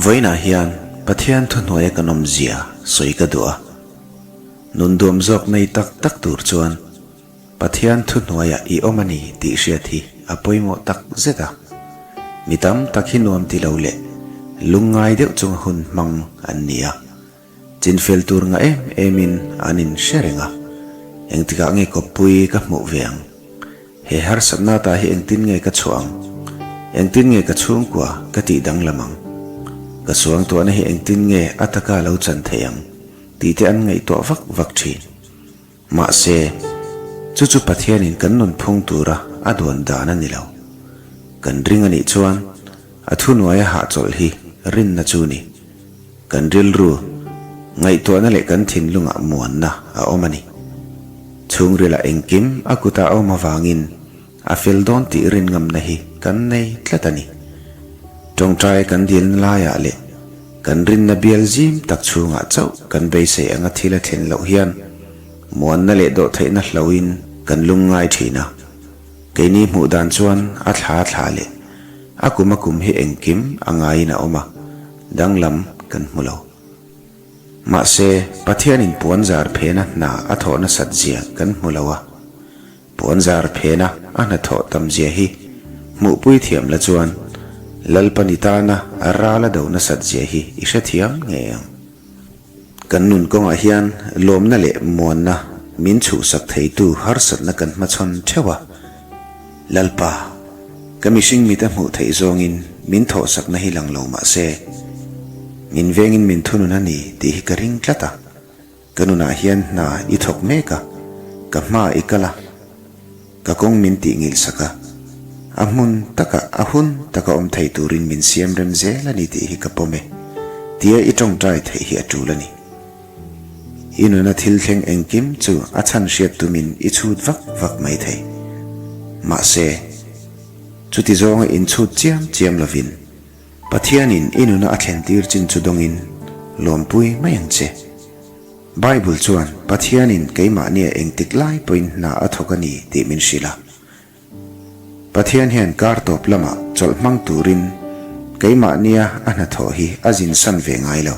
Vawiinah hian Pathian thuhnuaia kan awmzia sawi ka duh a. Nun duam zawk nei tak tak tur chuan Pathian thuhnuaiah i awm a ni tih hriat hi a pawimawh tak zet a. Mi tam tak hi nuam ti lo leh lungngai deuh chunga hun hmang an ni a. Chinfel tur ngah em emin an inhre reng a, engtikah nge kawppui ka hmuh ve ang? He harsatna ta hi engtin nge ka chhuah ang? Engtin nge ka chhungkua ka tih danglam ang? Ka suangtuahna hi engtin nge a taka lo chan thei ang? tih te an ngaihtuah vak vak thin. Mahse, chu chu Pathianin kan nunphung tura a duan dan a ni lo. Kan ring a nih chuan a thunuaia hahchawlh hi rinna chu ni. Kan rilru, ngaihtuahna leh kan thinlungah muanna a awm a ni. Chhungrilah engkim a kutah a awm avangin a fel dawn tih rin ngamna hi kan nei tlat a ni. Tawngtai kan dilna laiah leh kan rinna bial zim tak chhungah chauh kan beisei anga thil a thlen loh hian muanna leh dawhtheihna hloin kan lungngai thin a. Keini hmuh dan chuan a thla thla leh a kum a kum hi engkim a ngaiin a awm a, danglam kan hmu lo. Mahse, Pathianin puanzar phena hna a thawh nasat zia kan hmu lo a. Puanzar phena a hnathawh tam zia hi hmuhpui thiam la chuan Lalpani tana a ral a do nasat zia hi i hrethiam ngei ang. Kan nun kawngah hian lawmna leh muanna min chhuhsak theitu harsatna kan hmachhawn theuh a. Lalpa, ka mihring mita hmuh theih zawngin min thawhsakna hi lang lo mah se, min vengin min thunun a ni tih hi ka ring tlat a. Ka nunah hian hna i thawk mek a, ka hma i kal a, ka kawng min tih ngilhsak a, a hmun taka a hun taka awm thei turin min siam rem zel a ni tih hi ka pawm e, tia i tawngtai theih hi a tul a ni. I nuna thil thleng engkim chu a chhan hriat tumin i chhut vak vak mai thei. Mahse, chuti zawnga inchhut chiam chiam lovin, Pathianin i nuna a thlentir chin chu dawngin lawmpui mai ang che. Bible chuan Pathianin keimahnia engtik lai pawhin hna a thawk a ni tih min hrilh a. Pathian hian kar tawp lamah chawlh hmang turin keimahnia a hnathawh hi a zinsan ve ngai lo.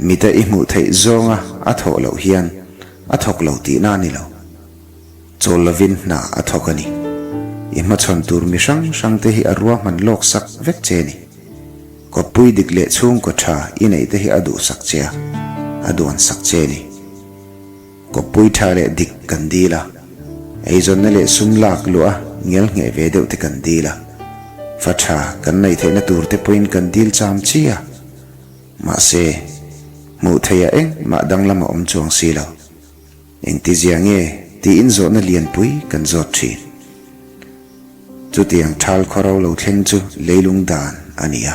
Mita i hmuh theih zawnga a thawh loh hian a thawk lo tihna a ni lo. Chawl lovin hna a thawk a ni. I hmachhawn tur mi hrang hrangte hi a ruahman lawk sak vek che a ni. Kawppui dik leh chhungkaw tha i neih te hi a duhsak che a, a duansak che a ni. Kawppui tha leh dik kan dil a, eizawnna leh sum lak luah a ngel ngheh ve deuh te kan dil a, fa tha kan neih theihna tur te pawhin kan dil cham chi a. Mahse, hmuh theih a engmah danglam a awm chuang si lo. Engtizia nge tiin zawhna lianpui kan zawt thin. Chutiang thal khawro lo thleng chu leilung dan a ni a,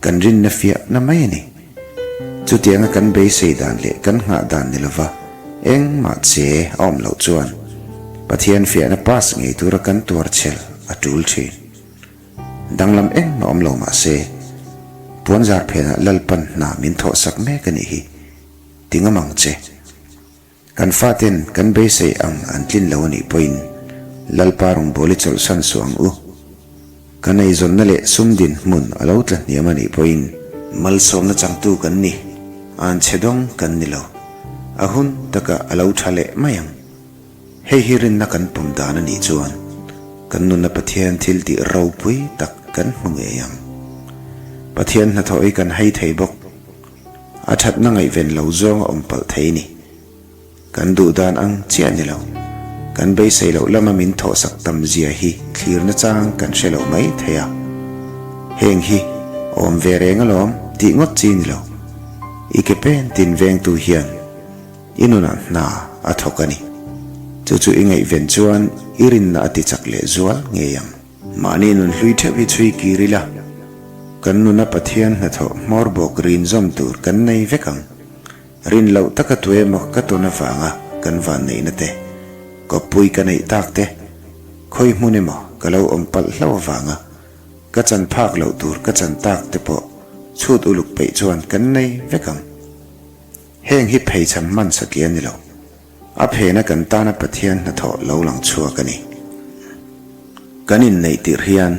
kan rinna fiahna mai a ni. Chutianga kan beisei dan leh kan nghah dan ni lova engmah che a awm loh chuan Pathian fiahna pass ngei tura kan tuar chhel a tul thin. Danglam engmah awm lo mah se, puanzar phenah Lalpan hna min thawhsak mek a nih hi. Ti ngam ang che. Kan faten kan beisei ang an tlin lo a nih pawhin Lalpa rawngbawli chawlhsan suh ang u. Kan eizawnna leh sum dinhmun a lo tla hniam a nih pawhin malsawmna changtu kan ni, an chhe dawng kan ni lo. A hun takah a lo tha leh mai ang. Hei hi rinna kan pawm dan a nih chuan kan nunna Pathian thil tih ropui tak kan hmu ngei ang. Pathian hnathawh hi kan hei thei bawk. A thatna ngaihven lo zawng a awm palh thei ni. Kan duh dan ang chiah ni lo. Kan beisei loh lama min thawhsak tam zia hi thlirna chang kan hre lo mai thei a. Heng hi awm ve reng alawm tih ngawt chi ni lo. I ke pen tin vengtu hian i nunah hna a thawk a ni. Chu chu i ngaihven chuan i rinna a tichak leh zual ngei ang. Mahni nun hlui theuh hi chhui kir ila, kan nuna Pathian hnathawh hmawr bawk rin zawm tur kan nei vek ang. Rin loh taka tuemaw ka tawn avanga kan vanneihna te, kawppui ka neih tak te, khawi hmun emaw ka lo awm palh hlauh avanga ka chan phak loh tur ka chan tak te pawh chhut uluk peih chuan kan nei vek ang. Heng hi pheichham hman satliah a ni lo. A phena kan tana Pathian hnathawh lo lang chhuak a ni. Kan inneih tirh hian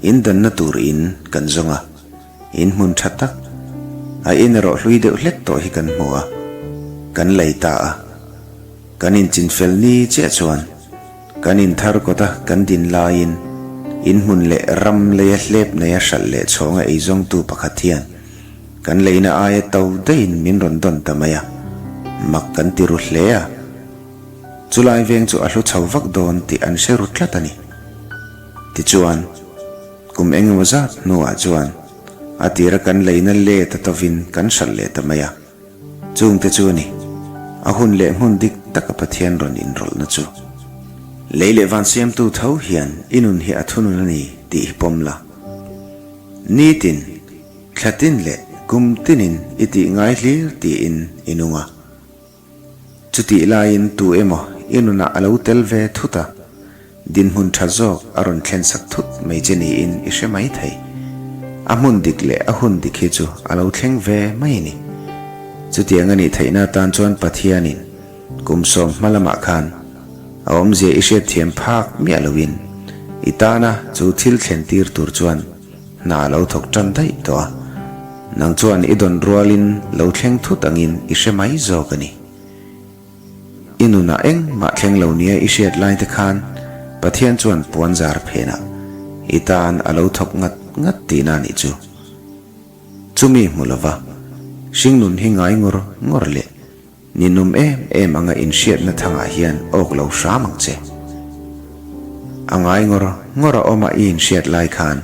indanna tur in kan zawng a. In hmun tha tak, a in erawh hlui deuh hlek tawh hi kan hmu a, kan lei ta a. Kan inchinfel ni chiah chuan kan inthar kawta kan din laiin in hmun leh ram leia hlep neia hralh leh chhawnga eizawngtu pakhat hian kan leina aia to daihin min rawn dawn ta mai a, mak kan ti ru hle a. Chulai veng chu a hlu chho vak dawn tih an hre ru tlat a ni. Tichuan. Kum engemaw zat hnuah chuan a tira kan leina let a tovin kan hralh leh ta mai a, chungte chu a ni, a hun leh hmun dik taka Pathian rawn inrawlhna chu. Lei leh van siamtu tho hian i nun hi a thunun a ni tih hi pawm la. Nitin, thlatin leh kum tinin i tih ngai hlir tiin i nung a. Chutih laiin tu emaw i nunah a lo tel ve thut a, dinhmun tha zawk a rawn thlensak thut mai che niin i hre mai thei. A hmun dik leh a hun dik hi chu a lo thleng ve mai a ni. Chutiang a nih theihna atan chuan Pathianin kum 10 hma lamah khan a awmzia i hriatthiam phak miah loin i tana chu thil thlen tir tur chuan Hna a lo thawk tan daih tawh a, nang chuan i dawn rualin lo thleng thut angin i hre mai zawk a ni. I nunah engmah thleng lo nia i hriat lai te khan Pathian chuan puan zar phenah i tan a lo thawk ngat ngat tihna a nih chu. Chumi hmu lova hringnun hi ngai ngawr ngawr leh Ninawm em em anga inhriatna thangah hian awk lo hram ang che. A ngai ngawr ngawr a awma i inhriat lai khan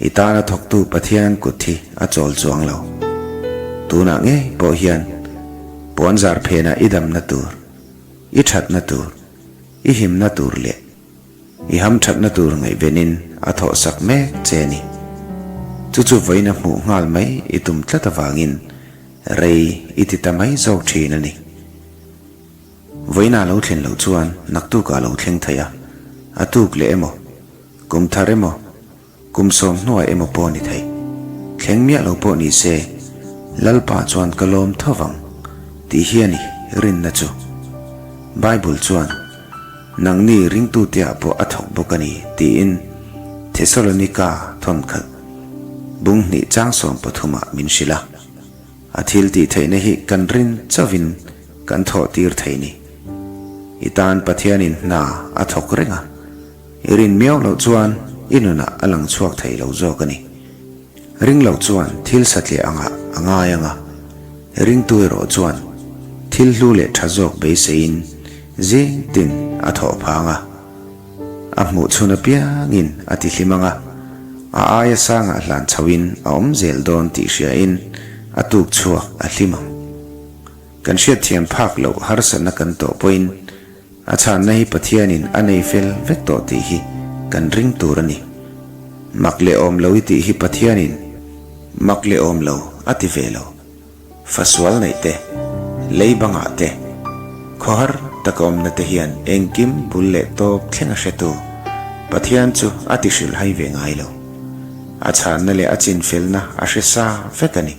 i tana thawktu Pathian kut hi a chawl chuang lo. Tunah ngei pawh hian puanzar phenah i damna tur, i thatna tur, i himna tur leh I hamthatna tur ngaihvenin a thawhsak mek che a ni. Chu chu vawiin a hmuh nghal mai i tum tlat avangin rei i ti ta mai zawk thin a ni. Vawiin a lo thlen loh chuan naktukah a lo thleng thei a, a tuk leh emaw, kum thar emaw, Kum 10 hnuai emaw pawh ni thei. Thleng miah lo pawh ni se, Lalpa chuan ka lawm tho vang, tih hi a ni rinna chu. Bible chuan, Nangni ringtute-ah pawh a thawk bawk a ni, tiin Thesalonika thawnkhat bung hnih chang 13-ah min hrilh a. A thil tih theihna hi kan rin chauhin kan thawh tir thei ni. I tan Pathianin hna a thawk reng a. I rin miau loh chuan i nunah a lang chhuak thei lo zawk a ni. Ring lo chuan thil satliah angah a ngai ang a, ringtu erawh chuan thil hlu leh tha zawk beiseiin zing tin a thawh phang a. A hmuh chhun apiangin a ti hlim ang a, a aia sangah hlan chhoin a awm zel dawn tih hriain a tuk chhuak a hlim ang. Kan hriatthiam phak loh harsatna kan tawh pawhin A chhanna hi Pathianin a nei fel vek tawh tih hi kan ring tur a ni. Mak leh awm lo i tih hi Pathianin mak leh awm lo a ti ve lo. Fasual neih te, lei bangah te, khawhar taka awmna te hian engkim bul leh tawp thleng a hretu Pathian chu a ti hrilhhai ve ngai lo. A chhanna leh a chinfelna a hre sa vek a ni.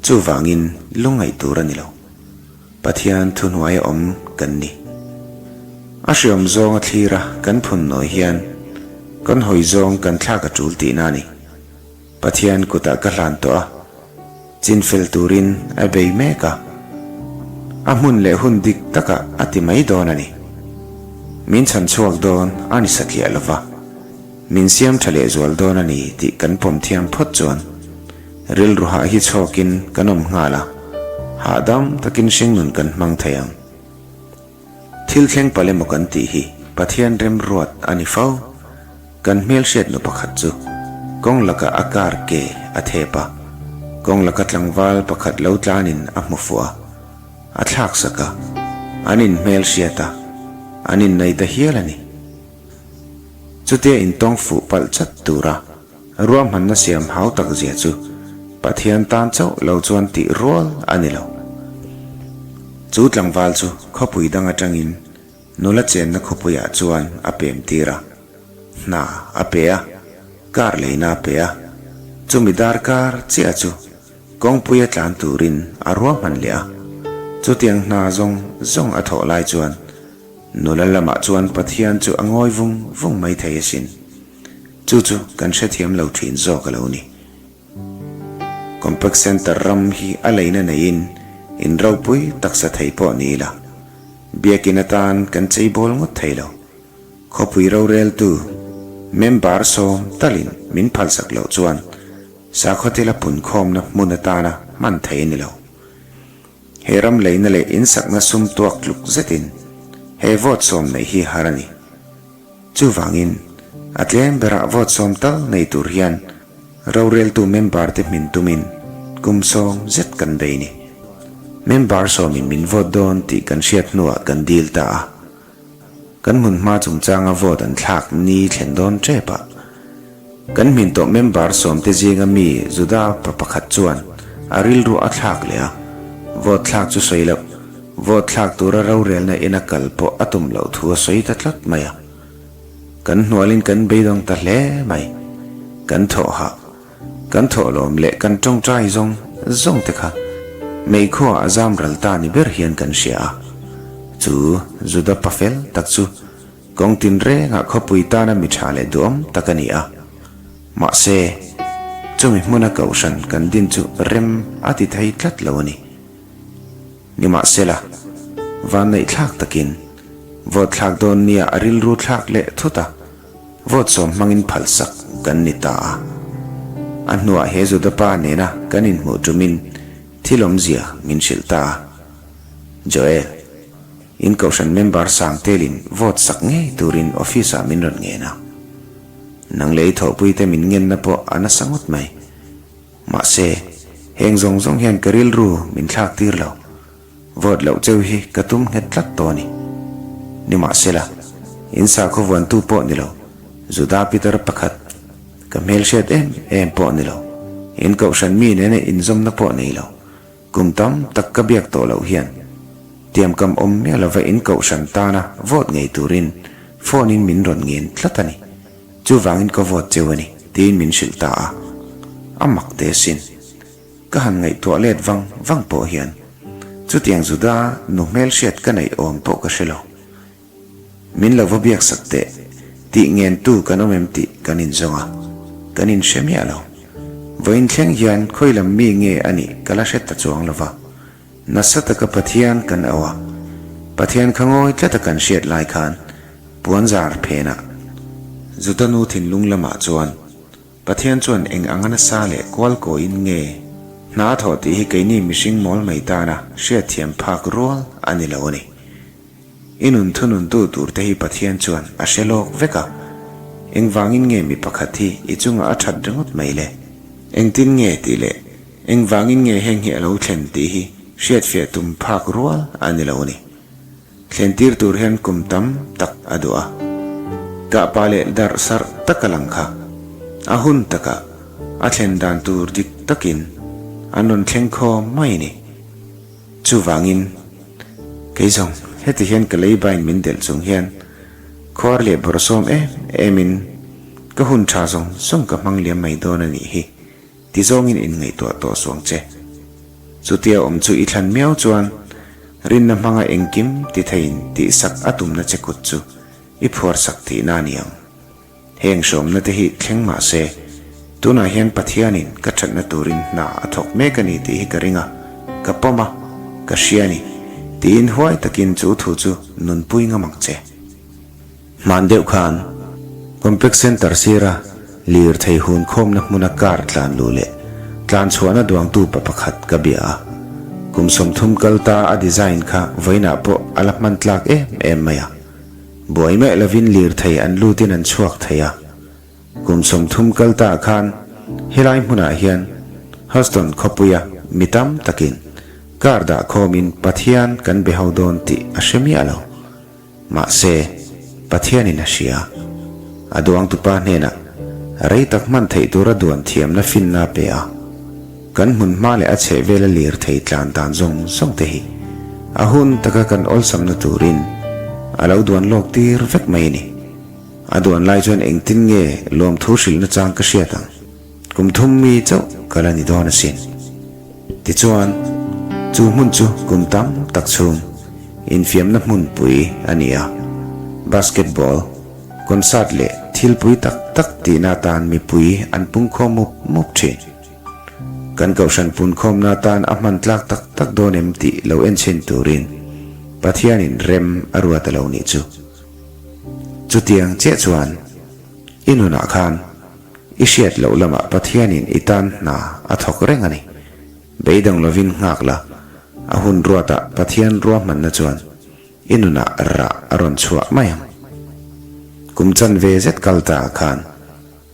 Chuvangin lungngaih tur a ni lo. Pathian thuhnuaia awm kan ni. A hriawm zawng a thlir a kan phun nawi hian kan hawi zawng kan thlak a tul tihna a ni. Pathian kutah ka hlan tawh a, chinfel turin a bei mek a, a hmun leh hun dik takah a ti mai dawn a ni. Min chhan chhuak dawn a ni satliah lova, min siam tha lehzual dawn a ni tih kan pawm thiam phawt chuan, Rilru hah hi chhawkin kan awm nghal a, hahdam takin hringnun kan hmang thei ang. Thil thleng palh emaw kan tih hi Pathian remruat a ni fo. Kan hmelhriat nu pakhat chu kawng lakah a car ke a thep a, kawng laka tlangval pakhat lo tlanin a hmu fuh a, a thlak sak a, an inhmelhriat a, an innei ta hial a ni. Chutia intawng fuh palh chat tura Ruahmanna siam hau tak zia chu Pathian tan chauh lo chuan tih rual a ni lo. Chu tlangval chu khawpui dang atangin nula chenna khawpuiah chuan a pem tir a, hna a pe a, car leina a pe a, chumi darkar chiah chu kawngpuia tlan turin a ruahman leh a. Chutiang hna zawng zawng a thawh lai chuan nula lamah chuan Pathian chu a ngawi vung vung mai thei asin. Chu chu kan hrethiam lo thin zawk a lo ni. Complex Centre ram hi a leina neiin in ropui tak sa thei pawh ni ila, biakin atan kan cheibawl ngawt thei lo. Khawpui roreltu member sawm talin min phalsak loh chuan sakhaw thila punkhawmna hmun atana hman thei a ni lo. He ram leina leh insakna sum tuak tluk zetin he vote sawm neih hi har a ni. Chuvangin, a tlem berah vote sawm tal nei tur hian roreltu member te hmin tumin kum sawm zet kan bei ni. Member sawmin min vote dawn tih kan hriat hnuah kan dil ta a. Kan hmun hma chungchanga vote an thlak ni thlen dawn tep a. Kan hmin tawh member sawmte zinga mi Juda pa pakhat chuan a rilru a thlak leh a, vote thlak chu sawi loh, vote thlak tura rorelna ina kal pawh a tum loh thu a sawi ta tlat mai a. Kan hnualin kan beidawng ta hle mai. Kan thawh hah. Kan thawhlawm leh kan tawngtai zawng zawng te kha meikhuaah a zam ral ta ni ber hian kan hria a. Chu Juda pa fel tak chu kawng tinrengah khawpui tana mi tha leh duhawm tak a ni a. Mahse, chumi hmuna kohhran kan din chu rem a ti thei tlat lo a ni. Nimahsela, vanneihthlak takin vote thlak dawn nia a rilru thlak leh thut a. Vote sawm hmangin phalsak kan ni ta a. A hnuah he Juda pa nena kan inhmuh tumin thil awmzia min hrilh ta a. Joel, in kohhran member sang telin vote sak ngei turin office ah min rawn ngen a. Nang leh i thawhpuite min ngenna pawh a nasa ngawt mai. Mahse, heng zawng zawng hian ka rilru min thlak tir lo. Vote loh cheu hi ka tum nghet tlat tawh a ni. Nimahsela, in sakhaw vuantu pawh ni lo, Juda Peter pakhat, ka hmelhriat em em pawh ni lo, in kohhran mi nena inzawmna pawh nei lo, kum tam tak ka biak tawh loh hian, tiamkam awm miah lova in kohhran tana vote ngei turin phone in min rawn ngen tlat a ni. Chuvangin ka vote cheu a ni, tiin min hrilh ta a. A mak te asin. Ka han ngaihtuah let vang vang pawh hian chutiang Juda nu hmelhriat ka neih awm pawh ka hre lo. Min lo va biak sak teh tih ngentu kan awm em tih kan inzawng a, kan inhre miah lo. Vawiin thleng hian khawi lam mi nge a nih ka la hre ta chuang lo va. Nasa taka Pathian kan auh a, Pathian kha ngawi tlata kan hriat lai khan puanzar phenah Juda nu thinlung lamah chuan Pathian chuan eng anga nasa leh kual kawiin nge hna a thawh tih hi keini mihring mawl mai tana hriatthiam phak rual a ni lo a ni. I nun thununtu turte hi Pathian chuan a hre lawk vek a, engvangin nge mi pakhat hi i chungah a that ringawt mai le? Engtin nge tih leh engvangin nge heng hi a lo thlen tih hi hriatfiah tum phak rual a ni lo a ni. Thlen tir tur hian kum tam tak a duh a, kahpa leh darh sarh tak a lang kha. A hun takah a thlen dan tur dik takin an rawn thleng khawm mai a ni. Chuvangin, kei zawng heti hian ka lei bain min delh chung hian khuar leh bawrhsawm em emin ka hun tha zawng zawng ka hmang liam mai dawn a nih hi. Ti zawngin inngaihtuah tawh suang che. Chutia awm chu i thlan miau chuan rinna hmanga engkim ti theiin tihsak a tumna che kut chu i phuarsak tihna a ni ang. Heng hrawmna te hi thleng mah se, tunah hian Pathianin ka thatna turin hna a thawk mek a ni tih hi ka ring a, ka pawm a, ka hria a ni, tiin huai takin chu thu chu nunpui ngam ang che. Hman deuh khan Complex Centre sira lirthei hun khawmna hmuna car tlan luh leh tlan chhuahna duangtu pa pakhat ka bia a. Kum 30 kal ta a design kha vawiinah pawh a la hman tlak em em mai a. Buai meh lovin lirthei an lutin an chhuak thei a. Kum 30 kal ta khan helai hmunah hian Houston khawpuia mi tam takin car dah khawmin Pathian kan be ho dawn tih a hre miah lo. Mahse, Pathianin a hria. A duangtupa hnenah rei tak hman theih tura duan thiamna finna a pe a. Kan hmun hma leh a chhehvela lirthei tlan dan zawng zawng te hi a hun taka kan awlsamna turin a lo duan lawk tir vek mai a ni. A duan lai chuan engtin nge lawmthu hrilhna chang ka hriat ang? Kum thum mi chauh ka la ni dawn asin. Tichuan, chu hmun chu kum tam tak chhung infiamna hmunpui a ni a, basketball, concert leh thilpui tak tak tihna atan mipui an pungkhawm mup mup thin. Kan kohhran punkhawmna atan a hman tlak tak tak dawn em tih lo enchhin turin Pathianin rem a ruat a lo nih chu. Chutiang chiah chuan i nunah khan i hriat loh lamah Pathianin i tan hna a thawk reng a ni. Beidawng lovin nghak la, a hun ruatah Pathian ruahmanna chuan i nunah rah a rawn chhuah mai ang. Kum chanve zet kal ta khan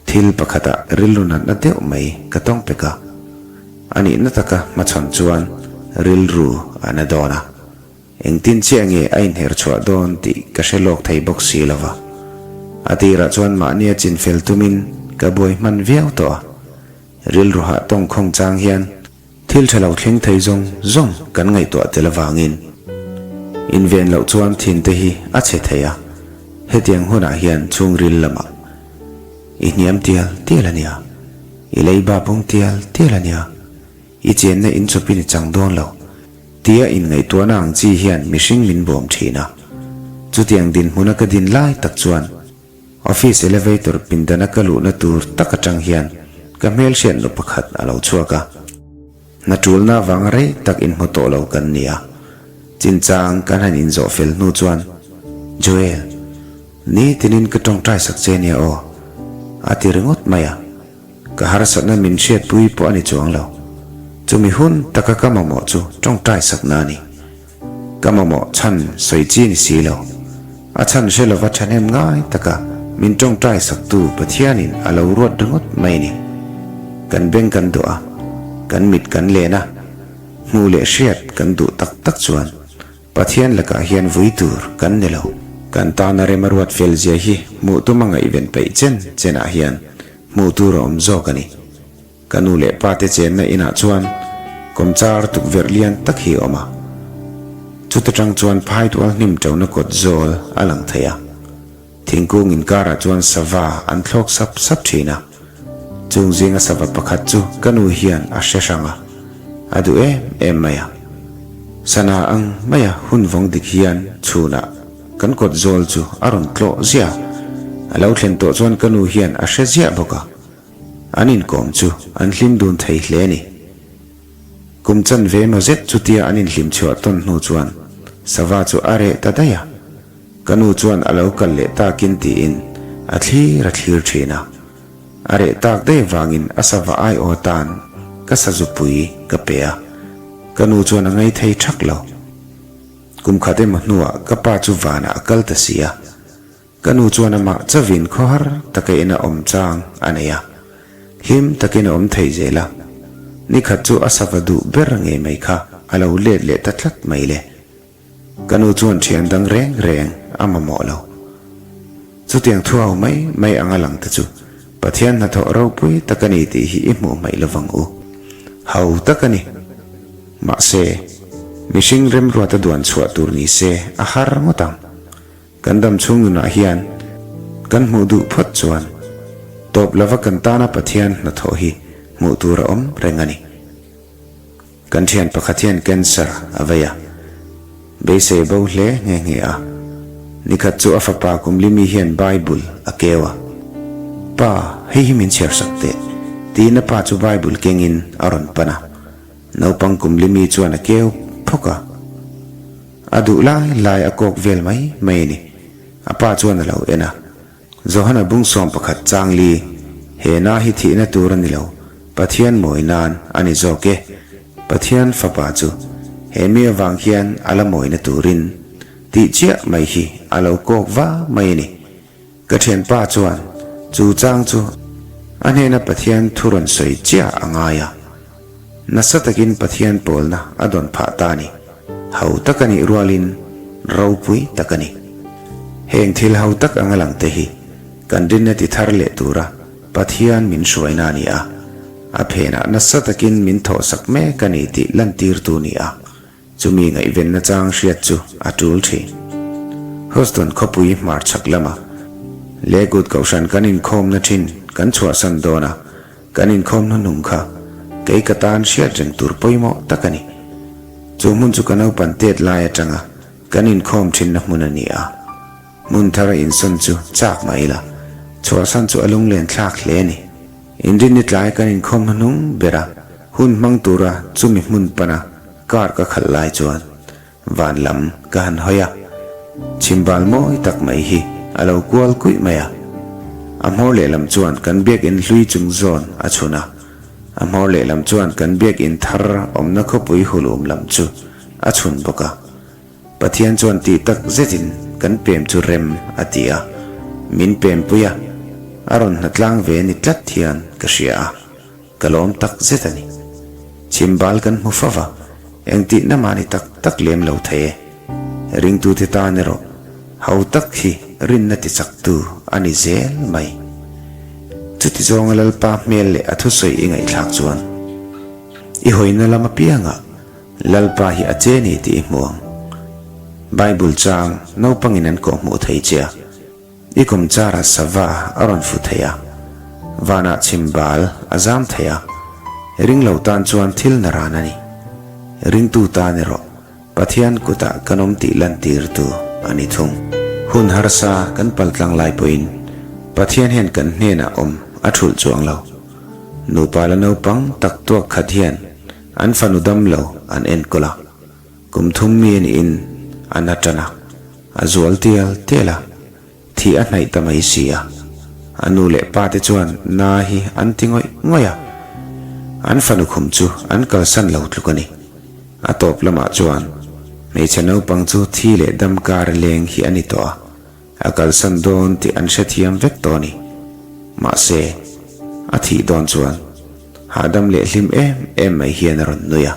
thil pakhatah rilru natna deuh mai ka tawng pek a, a nihna taka hmachhawn chuan rilru a na dawn a, engtin chiah nge a inher chhuah dawn tih ka hre lawk thei bawk si lo va. A tirah chuan mahnia chinfel tumin ka buai hman viau tawh a, Rilru hah tawngkhawng chang hian thil tha lo thleng thei zawng zawng kan ngaihtuah tel avangin inven loh chuan thin te hi a chhe thei a, hetiang hunah hian chhungril lamah i hniam tial tial a nia, i leiba pung tial tial a nia, i chenna inchawpin i chang dawn lo tia inngaihtuahna ang chi hian mihring min bawm thin a, chutiang dinhmuna ka din lai tak chuan Office elevator pindana ka luhna tur tak atang hian ka hmelhriat nu pakhat a lo chhuak a. Hna tulna avanga rei tak inhmu tawh lo kan ni a. Chinchang kan han inzawh fel hnu chuan, Joel, nitinin ka tawngtai sak che nia aw, a ti ringawt mai a. Ka harsatna min hriatpui pawh a ni chuang lo. Chumi hun taka ka mamawh chu tawngtai sakna a ni. Ka mamawh chhan sawi chi ni si lo. A chhan hre lova thahnem ngai taka min tawngtai saktu Pathianin a lo ruat ringawt mai ni. Kan beng kan duh a, kan mit kan len a, hmuh leh hriat kan duh tak tak chuan Pathian lakah hian vui tur kan ni lo. Kan tana rem a ruat fel zia hi hmuh tuma ngaihven peih chen chenah hian hmuh tur a awm zawk a ni. Ka nu leh pa te chenna inah chuan kawmchar tukverh lian tak hi a awm a. Chuta tang chuan phaitual hnim ṭona kawt zawl a lang thei a. Thingkung inkarah chuan sava an thlawk sap sap ṭhin a. Chung zinga sava pakhat chu ka nu hian a hre hrang a, a duh em em mai a. Sana ang maia hun vawng dik hian chhunah kan kawt zawl chu a rawn tlawh ziah a. A lo thlen tawh chuan ka nu hian a hre ziah bawk a. An inkawm chu an hlim dun thei hle a ni. Kum chanve emaw zet chutia an inhlim chhuah tawn hnu chuan sava chu a reh ta daih a. Ka nu chuan a lo kal leh takin tiin a thlir a thlir thin a. A reh tak daih vangin a sava aiaw tan ka sazupui ka pe a. Ka nu chuan a ngai thei thak lo. Kum khat emaw hnuah ka pa chu vanah a kal ta si a. Ka nu chuan amah chavin khawhar taka in a awm chang a nei a, hlim takin a awm thei zel a. Nikhat chu a sava duh ber ngei mai kha a lo let leh ta tlat mai le. Ka nu chuan thian dang reng reng a mamawh lo. Chutiang thu ho mai mai anga lang te chu Pathian hnathawh ropui tak a ni tih hi i hmuh hmaih lovang u. Ho tak a ni. Mahse, mihring remruata duan chhuah tur ni se a har ngawt ang. Kan dam chhung nunah hian kan hmuh duh phawt chuan tawp lova kan tana Pathian hnathawh hi hmuh tur a awm reng a ni. Kan thian pakhat hian cancer a vei a, beisei bo hle nghe nghe a. Nikhat chu a fapa kum limi hian Bible a keu a, Pa, hei hi min chhiar sak teh, tiin a pa chu Bible kengin a rawn pan a. Naupang kum limi chuan a keu phawk a. A duh lai lai a kawk vel mai mai a ni. A pa chuan a lo en a. Johana bungsawm pakhat changli, He na hi thihna tur a ni lo, Pathian mawi nan a ni zawk e. Pathian fapa chu he mi avang hian a la mawina turin tih chiah mai hi a lo kawk va mai a ni. Ka thianpa chuan chu chang chu a hnena Pathian thu rawn sawi chiah a ngai a. Nasa takin Pathian pawlna a dawn phah ta a ni. Ho tak a nih rualin ropui tak a ni. Heng thil ho tak anga lang te hi kan rinna ti thar leh tura Pathian min hruaina a ni a. A phenah nasa takin min thawhsak mek a ni tih lantirtu ni a. Chumi ngaihvenna chang hriat chu a tul thin. Houston khawpui hmarchhak lama Lakewood kohhran kan inkhawmna thin kan chhuahsan dawn a, kan inkhawm hnuhnung kha kei ka tan hriat reng tur pawimawh tak a ni. Chu hmun chu ka naupan tet lai atanga kan inkhawm thinna hmun a ni a. Hmun thara insawn chu chak mah ila, chhuahsan chu a lunglen thlak hle a ni. Inrinni tlai kan inkhawm hnuhnung ber a. Hun hmang tura chumi hmun pana car ka khalh lai chuan van lam ka han hawi a, chhimbal mawi tak mai hi a lo kual kuih mai a. A hmawr lehlam chuan kan biakinn hlui chung zawn a chhun a, a hmawr lehlam chuan kan biakinn thar awmna khawpui hulum lam chu a chhun bawk a. Pathian chuan tih tak zetin kan pem chu rem a ti a, min pempui a, a rawn hnatlang ve ni tlat hian ka hria a, ka lawm tak zet a ni. Chhimbal kan hmu fo va, engtihna mah ni tak tak lem lo thei e. Ringtute tan erawh ho tak hi rinna tichaktu a ni zel mai. Chuti zawnga Lalpa hmel leh a thusawi i ngaihthlak chuan i hawina lam apiangah Lalpa hi a che ni tih i hmu ang. Bible chang naupangin an kawhhmuh thei che a, i kum chara sava a rawn fu thei a, vanah chhim bal a zam thei a, ringlo tan chuan thil na ran a ni. Ringtu tan erawh Pathian kutah kan awm tih lantirtu a ni thung. Hun harsa kan paltlang lai pawhin Pathian hian kan hnenah awm a thulh chuang lo. Nupa la naupang tak tuak khat hian An fanu dam lo an enkawl a, kum thum mi a niin a na tan a, a zual tial tial a, thih a hnaih ta mai si a. A nu leh pa te chuan na hi an ti ngawih ngawih a, an fanu khum chu an kalsan lo tluk a ni. A tawp lamah chuan hmeichhe naupang chu thi leh dam kar leng hi a ni tawh a, A kalsan dawn tih an hrethiam vek tawh a ni. Mahse, a thih dawn chuan hahdam leh hlim em em mai hian a rawn nui a.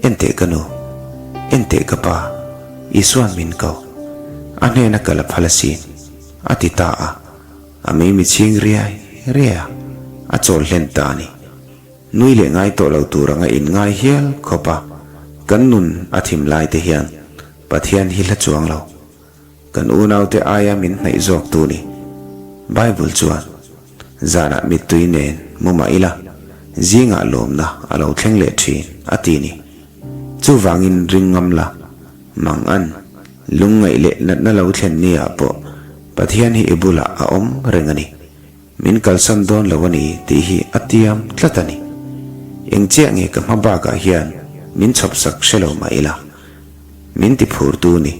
Enteh ka nu, enteh ka pa, Isua'n min ko. A hnena kal a phal asin, a ti ta a. A mei mi chhing riai riai a, a chawl hlen ta a ni. Nui leh ngai tawh lo tur anga inngai hial khawp a, kan nun a thim lai te hian Pathian hi hla chuang lo. Kan unaute aia min hnaih zawk tu ni. Bible chuan, Zanah mittui nen mu mah ila, zingah lawmna a lo thleng leh thin, a ti ni. Chuvangin ring ngam la, mang an, lungngaih leh natna lo thlen niah pawh Pathian hi i bulah a awm reng a ni. Min kalsan dawn lo a ni tih hi a tiam tlat a ni. Eng chiah nge ka hma bakah hian min chhawpsak hre lo mah ila, Min ti phurtu ni.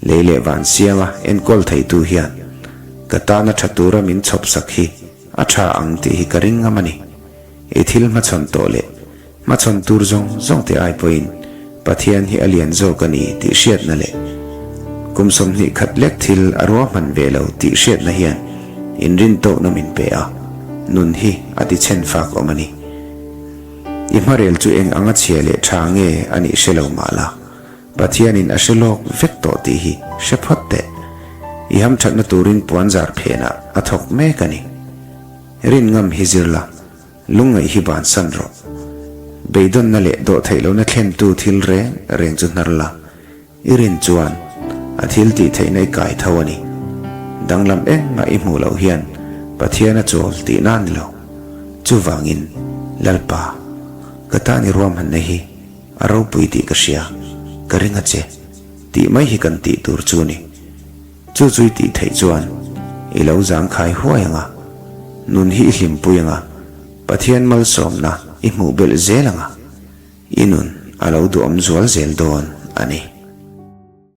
Lei leh van siama enkawl theitu hian ka tana tha tura min chhawpsak hi a tha ang tih hi ka ring ngam a ni. I thil hmachhawn tawh leh hmachhawn tur zawng zawng te ai pawhin Pathian hi a lian zawk a ni tih hriatna leh kum 20 khat lek thil a ruahman ve lo tih hriatna hian inrintawkna min pe a, nun hi a ti chhen fak awm a ni. I hmarel chu eng anga chhia leh tha nge a nih hre lo mah la, Pathianin a hre lawk vek tawh tih hi hre phawt teh. I hamthatna turin puanzar phenah a thawk mek a ni. Rin ngam hi zir la, lungngaih hi bansan rawh. Beidawnna leh dawhtheih lohna thlentu thil reng reng chu hnar la, I rin chuan a thil tih theihna i kai tho a ni. Danglam engmah i hmuh loh hian Pathian a chawl tihna a ni lo. Chuvangin, Lalpa, ka tan i ruahmanna hi a ropui tih ka hria, ka ring a che, tih mai hi kan tih tur chu a ni. Chu chu i tih theih chuan i lo zangkhai huai ang a, nun hi i hlimpui ang a, Pathian malsawmna i hmuh belh zel ang a. I nun a lo duhawm zual zel dawn a ni.